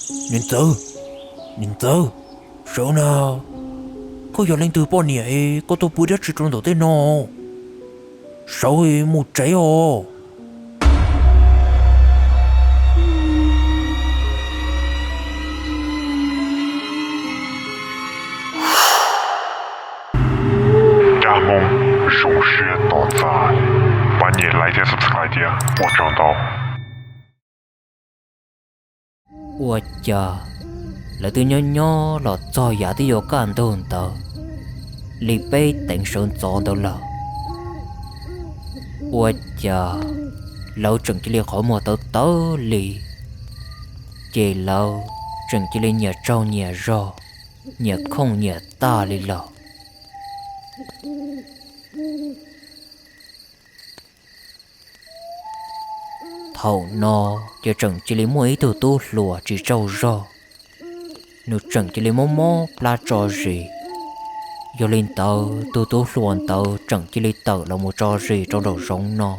Niam ntxawm, niam ntxawm, sawv na! Koj yog leej twg poj niam es koj tuaj pw dab tsi rau ntawm tej no? Sawv mus tsev os. Nraj Hmoob zoo siab tos txais, pab nias like thiab subscribe thiab ua tsaug ntau. Ua cas lawv twb nyob nyob los txog yav twb yuav kaj ntug ntawd li peb teev sawv ntxov ntawd lawm, ua cas lawv tseem cia li qhov muag tawv tawv li, ces lawv tseem cia li nyias tsaug nyias zog, nyias khooj nyias tag li lawm. Thaum no ces tseem cia li muaj ib tug tub hluas tsis tsaug zog, nws tseem cia li mob mob plab tso zis. Yog li ntawd tus tub hluas ntawd tseem cia li tawm los mus tso zis rau nraum zoov no.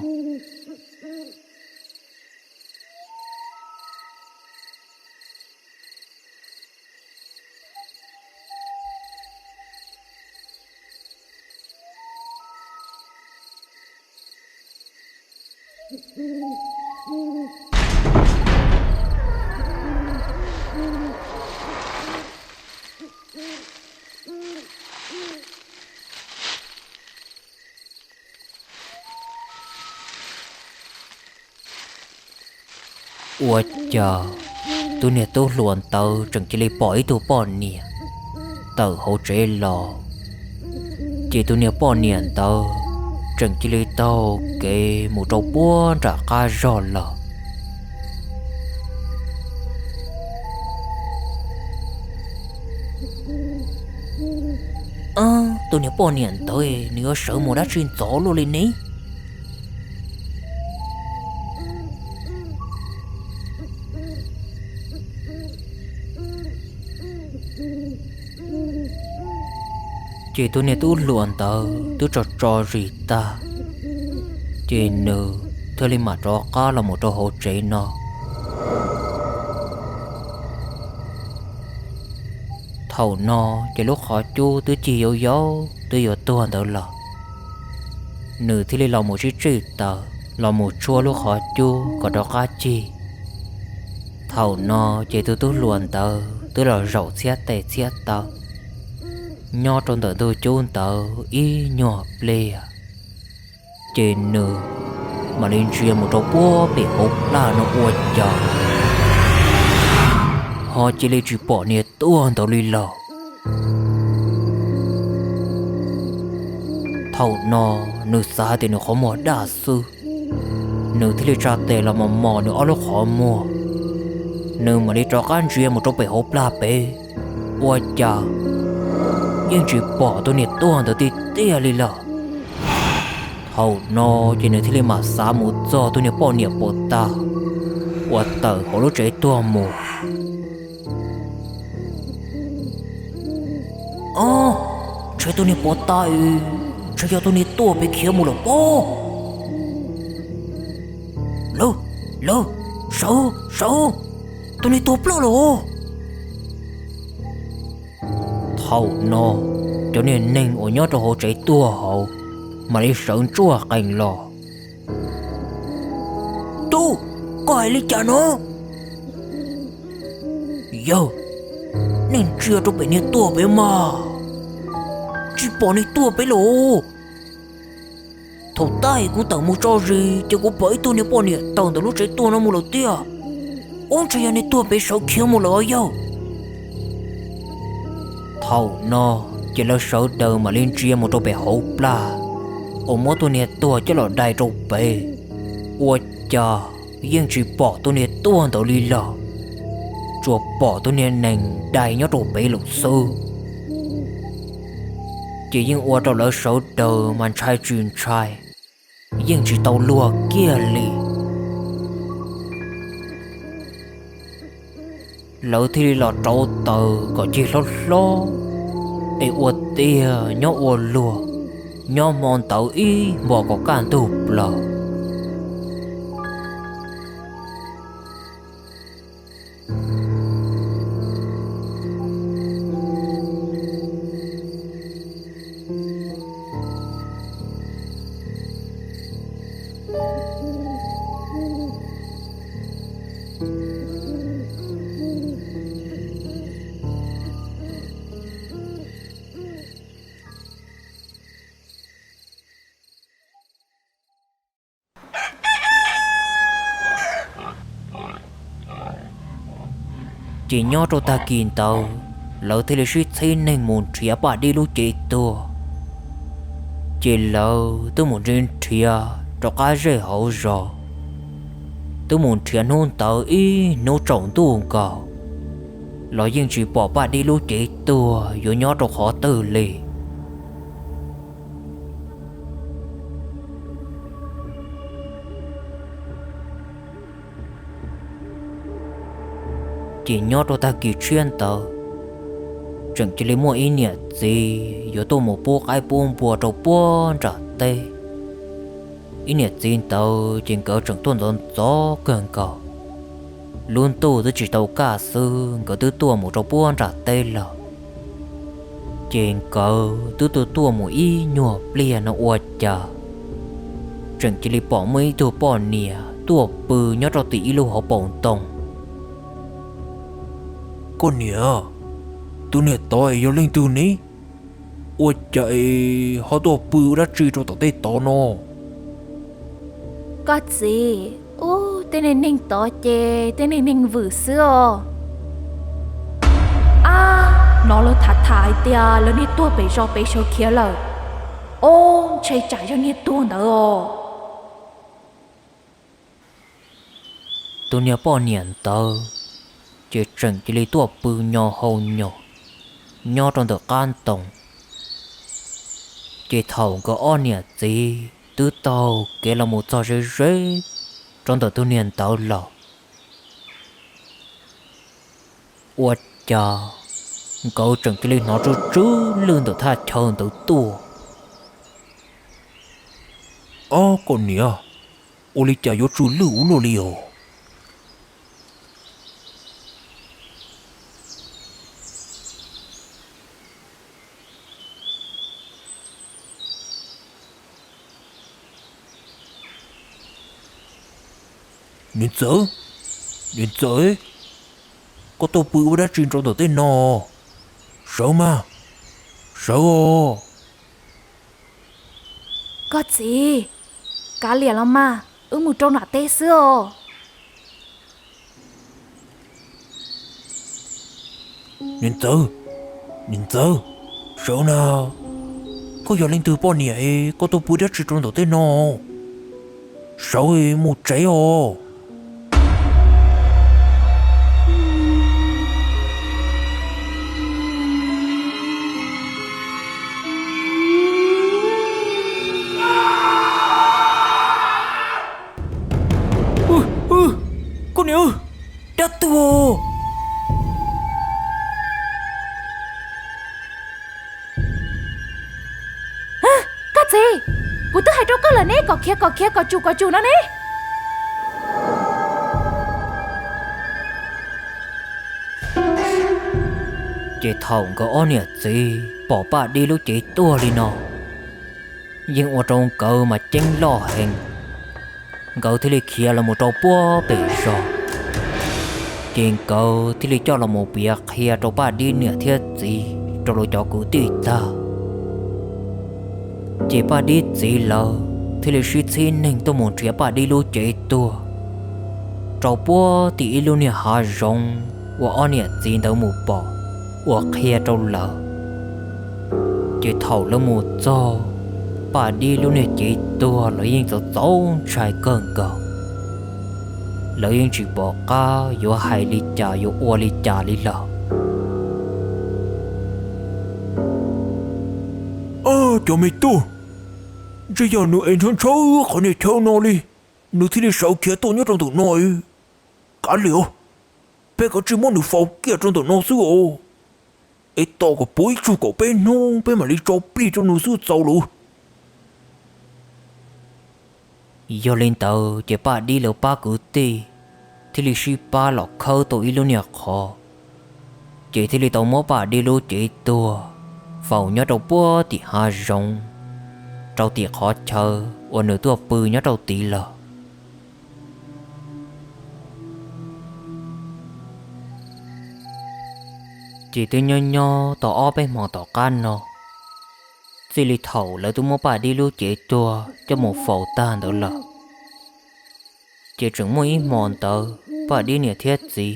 Ua cas tus niag tub hluas ntawd tseem cia li pom ib tug poj niam tawm hauv tsev los, ces tus niag poj niam ntawd tseem cia li taug kev mus rau puag nram qab zog lawm. Tus niag poj niam ntawd nws yuav sawv mus dab tsi ntxov luaj li ne? Ces tus niag tub hluas ntawd twb tso tso zis tag, ces nws thiaj li mam rov qab los mus rau hauv tsev no. Thaum no ces lub qhov cub twb cig yau yau twb yuav tuag ntawd lawm, nws thiaj li los mus tsib tsij taws los mus tshuab lub qhov cub kom rov qab cig. Thaum no ces tus tub hluas ntawd twb los zaum txhiab tes txhiab taw nyob rau ntawm ntug cub ntawd ib nyuag pliag, ces nws mam li ntsia mus rau puag pem hauv plaj no ua cas ho cia li tsis pom niag tuaj ntawd li lawm. Thaum no nws xav hais tias nws qhov muag daj xwb, nws thiaj li tsa tes los mos mos nws ob lub qhov muag. Nws mam li rov qab ntsia mus rau pem hauv plaj pem, ua cas yeej tsis pom tus niag tuaj ntawd tiag tiag li lawm. Thaum no ces nws thiaj li mam xav mus txog tus niag poj niam puas tag uas tawm hauv lub tsev tuag mus. Ob, ntshe tus niag puas tag, ntshe yog tus niag tuaj pem khiav mus lawm pob. Lawv, lawv, sawv, sawv, tus niag tuag ploj lawm. Thaum no cov niag neeg uas nyob rau hauv tsev tuag hauv mam li sawv ntsuaj qees los. Tub, koj hais li cas no? Yawg, nej ntsia rau pem niag tuaj pem mas, tsis pom niag tuaj pem lawm. Thaum tab kuv tawm mus tso zis ces kuv pom ib tug niag poj niam tawm ntawm lub tsev tuag no mus lawm tiag. Ub, ntshe yog niag tuag pem sawv khiav mus lawm os yawg. Thaum no ces lawv sawv daws mam li ntsia mus rau pem hauv plaj uas muab tus niag tuag coj los dai rau pem, ua cas yeej tsis pom tus niag tuaj ntawd li lawm, tsuas pom tus niag nees dai nyob rau pem lawm xwb. Ces yeej ua rau lawv sawv daws mas ntshai tsis ntshai, yeej tsis tau luag kiag li. Lawv thiaj li los rauv taws kom cig hlob hlob, es ua tiag nyob ua luag, nyob hmo ntawd ib hmos kom kaj ntug plaws. Ces nyob rau tag kis ntawd, lawv thiaj li sib txhib neeg mus nrhiav Paj Dib lub cev tuag. Ces lawv twb mus nrhiav nrhiav rau qab zej hauv zos, twb mus nrhiav hnub ntawd ib hnub tsaus ntuj nkaus, los yeej tsis pom Paj Dib lub cev tuag yuav nyob rau qhov twg li. Ces nyob rau tag kis tshiab ntawd, tseem cia li muaj ib niam txiv yuav tuaj mus pub qaib pub npua rau puag nram teb. Ib niam txiv ntawd ces nkawd tseem tuaj ntxov ntxov kawg nkaus, lub ntuj twb tsis tau kaj xwb nkawd twb tuaj mus rau puag nram teb lawm. Ces nkawd twb tuaj tuaj mus ib nyuag pliag no ua cas tseem cia li pom muaj ib tug poj niam tuaj pw nyob rau tim ib lub hauv paus ntoo. Koj niam, tus niam tod es yog leej twg ne? Ua cas ho tuaj pw ua dab tsi rau tom tej tod no? Koj txiv, ub, tej neeg neeg tod ces tej neeg neeg vwm xwb os. Ab, hnov lawv tham tham hais tias lawv niag tuag pem zos pem sawv khiav lawm. Ob, ntshe tsam yog niag tuag ntawd os. Tus niag poj niam ntawd ces tseem cia li tuaj pw nyo hau nyo nyob rau ntawm qab ntoo. Ces thaum nkawd ob niam txiv twb taug kev los mus txog ze ze rau ntawm tus niag ntawd lawm, ua cas nkawd tseem cia li hnov tsw tsw lwj ntawm thaj chaw ntawd tuaj. Ob, koj niam, ua li cas yuav tsw lwj ua luaj li os? Niam ntxawm, niam ntxawm, koj tuaj pw ua dab tsi rau ntawm tej no? Sawv mas, sawv os. Koj txiv, kav liam los mas, wb mus rau nram teb xwb os. Niam ntxawm, niam ntxawm, sawv na. Koj yog leej twg poj niam es koj tuaj pw dab tsi rau ntawm tej no? Sawv mus tsev os. Koj niam, dab tuag. Koj txiv, kuv twb hais rau koj lawm ne, kom khiav kom khiav, kom tsum kom tsum no ne. Ces thaum nkawd ob niam txiv pom Paj Dib lub cev tuag li no, yeej ua rau nkawd mas ceeb loj heev. Nkawd thiaj li khiav los mus rau puag pem zos, ces nkawd thiaj li coj los mus piav qhia rau Paj Dib niam thiab txiv rau lawv cov kwv tij tag. Ces Paj Dib txiv lawv thiaj li sib txhib neeg tuaj mus nrhiav Paj Dib lub cev tuag rau puag tim ib lub niag hav zoov uas ob niam txiv ntawd mus pom uas qhia rau lawv. Ces thaum lawv mus txog, Paj Dib lub niag cev tuag lawv yeej txaus txaus ntshai kawg nkaus. Lawv yeej tsis pom qab yuav hais li cas yuav ua li cas li lawm. Cov me tub, ntshe yog nws es ntshaw ntshaw qhov niag chaw no li, nws thiaj li sawv khiav tuaj nyob rau ntawm no. Kav liam, peb kav tsij muab nws faus kiag rau ntawm no xwb os. Es tos kom puv ib tsug kaum peb hnub peb mam li tso plig rau nws xwb txaus lawm. Yog li ntawd ces Paj Dib lawv pab kwv tij thiaj li sib pab los khawb tau ib lub niag qhov, ces thiaj li tau muab Paj Dib lub cev tuag faus nyob rau puag tim hav zoov, rau tim qhov chaw uas nws tuaj pw nyob rau tid lawm. Ces twb nyob nyob tau ob peb hmo tom qab no, txij li thaum lawv twb muab Paj Dib lub cev tuag coj mus faus tag ntawd lawm, ces tseem muaj ib hmo ntawd Paj Dib niam thiab txiv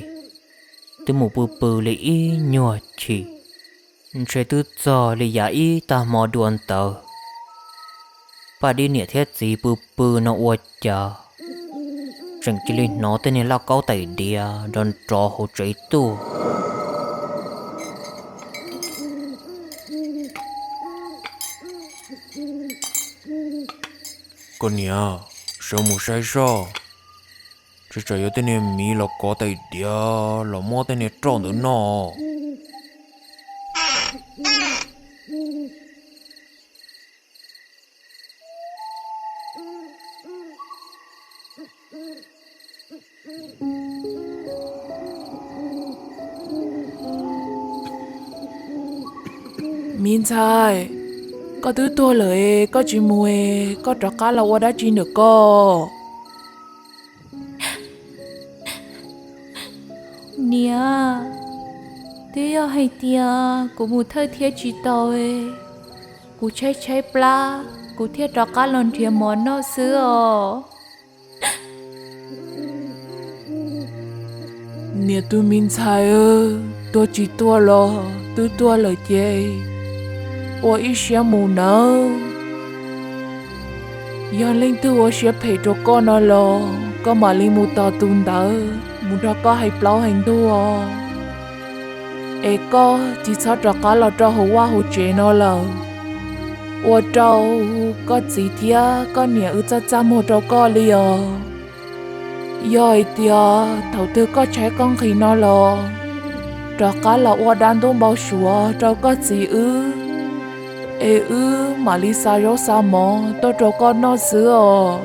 twb mus pw pw li ib nyuag chim, ntshe twb txog li yav ib tag hmo dua ntawd. Paj Dib niam thiab txiv pw pw no ua cas tseem cia li hnov tej niag laj kaub tais diav nrov nrov hauv tsev tuaj. Koj niam, sawv mus saib soj, tsam tsam yuav tej niag miv los kov tais diav los muab tej niag roj ntawd noj. Me ntxhais, koj twb tuag lawm, koj tsis mus, koj rov qab los ua dab tsi ntawm koj? Niam, twb yog hais tias kuv mus thawj thiab tsis tau, kuv tshaib tshaib plab, kuv thiaj rov qab los nrhiav mov noj xwb os. Niam tus me ntxhais, tuag tsis tuag los twb tuag lawm ces ua ib siab mus nawb. Yog leej twg ua siab phem rau koj no los koj mam li mus tos tus ntawd mus nrog koj hais plaub hais ntug os. Es koj tsis txhob rov qab los rau hauv vaj hauv tsev no lawm, ua rau koj txiv thiab koj niam wb txaj txaj muag rau koj li os. Yog hais tias thaum twg koj tshaib koj nqhis no los rov qab los ua dab ntub npau suav rau koj txiv wb, es wb mam li xa zaub xa mov tuaj rau koj noj xwb os.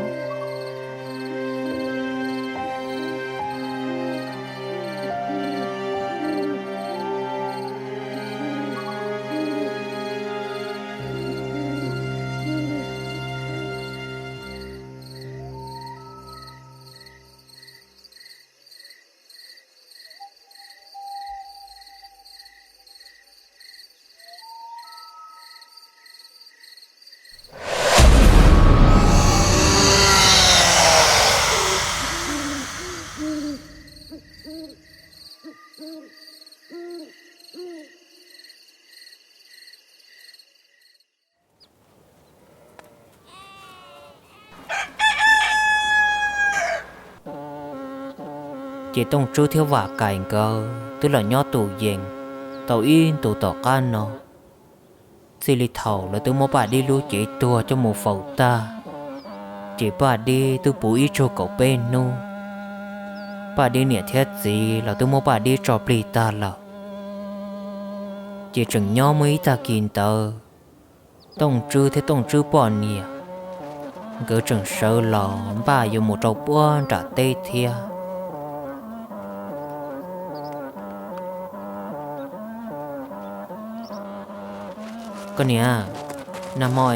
Ces Tooj Tswb thiab Vam Kais nkawd twb los nyob tus yees tau ib ntus tom qab no. Txij li thaum lawv twb muab Paj Dib lub cev tuag coj mus faus tag, ces Paj Dib twb puv ib tsug kaum peb hnub. Paj Dib niam thiab txiv los twb muab Paj Dib tso plig tag lawm. Ces tseem nyob muaj ib tag kis ntawd, Tooj Tswb thiab Tooj Tswb poj niam nkawd tseem sawv los npaj yuav mus rau puag nram teb thiab. Koj niam, nag hmo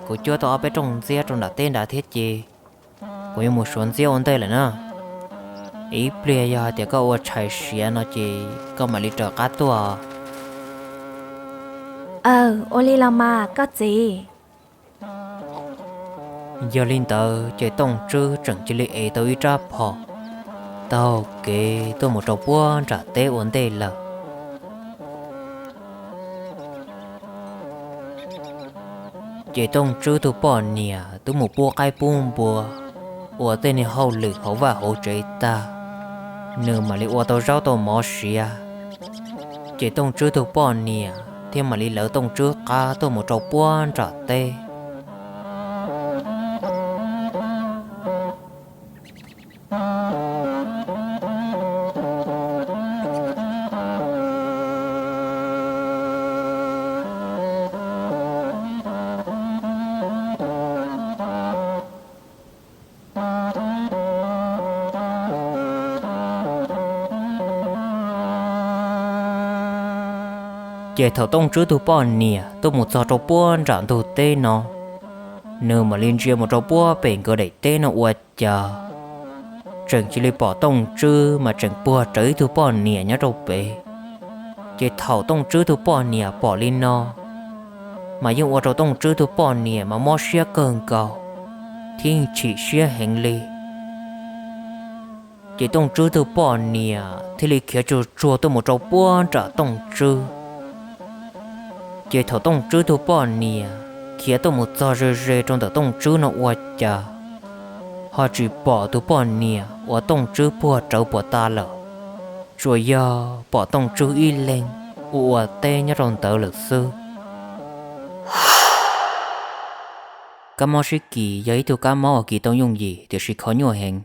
kuv cuab tau ob peb rooj ntxiab rau nram teb nrad thiab ces kuv yuav mus suav ntxiab ua ntej lawm na. Ib pliag yog hais tias koj ua tshais siav no ces koj mam li raws qab tuaj. Aw, ua li los mas koj txiv. Yog li ntawd ces Tooj Tswb tseem cia li ev tau ib rab phom taug kev tuaj mus rau puag nram teb ua ntej lawm. Ces Tooj Tswb tus poj niam twb mus pub qaib pub npua ua tej niag hauj lwm hauv vaj hauv tsev tag, nws mam li ua tau zaub tau mov siav. Ces Tooj Tswb tus poj niam thiaj mam li lawv Tooj Tswb qab tuaj mus rau puag nram teb. Ces thaum Tooj Tswb tus poj niam tuaj mus txog rau puag nram ntug teb no, nws mam li ntsia mus rau puag pem nkawd daim teb no ua cas tseem cia li pom Tooj Tswb mas tseem puag rawv ib tug poj niam nyob rau pem. Ces thaum Tooj Tswb tus poj niam pom li no, mas yeej ua rau Tooj Tswb tus poj niam mas mob siab kawg nkaus thiab chim siab heev li. Ces Tooj Tswb tug poj niam thiaj li khiav tsuag tsuag tuaj mus rau puag nram Tooj Tswb. Ces thaum Tooj Tswb tug poj niam khiav tuaj mus txog ze ze rau ntawm Tooj Tswb no ua cas ho tsis pom tus poj niam uas Tooj Tswb puag rawv puas tas lawm, tsuas yog pom Tooj Tswb ib leeg ua ua teb nyob rau ntawd lawm xwb. Kab mob sib kis yog ib tug kab mob uas kis tau yooj yim tiam sis kho nyuaj heev.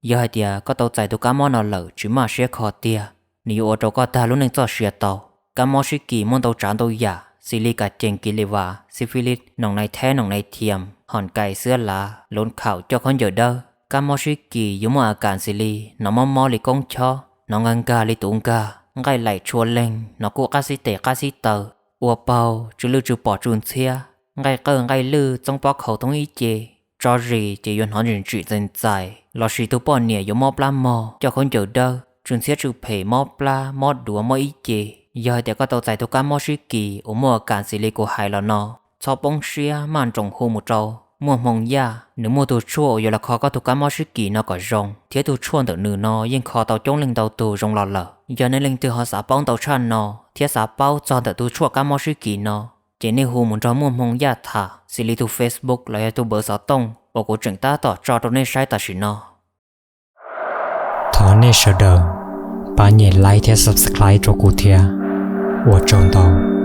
Yog hais tias koj tau txais tus kab mob no lawm tsis maj siab kho tiag, nws yuav ua rau koj tag lub neej txoj sia tau. Kab mob sib kis muaj ntau tsav ntau yam, xws li kas cees kis li vas, syphilis, noom nai theb noom nai thiam, hom kais xwab lav, lov khaum coj khaub ncaws dawb. Kab mob sib kis yuav muaj a kas xws li hnov mob mob li koob chob, hnov nkag nkag li tuv nkag, nqaij laim tshua leeg, hnov kuj qab xib tes qab xib taw, ua paug tsw lwj tsw pom tsw ntxhiab, nqaij qawj nqaij lwj txoob pob khau thoob ib ce, tso zis ces yuav hnov ntsim ntsim txais ntxais, lossis tus poj niam yuav mob plab mog, coj khaub ncaws dawb, tsw ntxhiab tsw phem, mob plab mob duav mob ib ce. Yog hais tias koj tau txais tus kab mob sib kis uas muaj a kas xws li kuv hais los no, txhob poob siab, maj nroos hu mus rau Muaj Hmoo Yaj, nws muaj tus tshuaj uas yuav los kho koj tus kab mob sib kis no kom zoo, thiab tus tshuaj ntawm nws no yeej kho tau coob leej ntau tus zoo los lawm. Yog nej leej twg ho xav paub ntau tshaj no thiab xav paub txog ntawm tus tshuaj kab mob sib kis no, ces nej hu mus nrog Muaj Hmoo Yaj tham xws li tus Facebook los yog tus npawv xov tooj uas kuv tseem tab tom tso rau nej saib tam sim no. Thov nej sawv daws pab nyem like thiab subscribe rau kuv thiab. Ua tsaug ntau.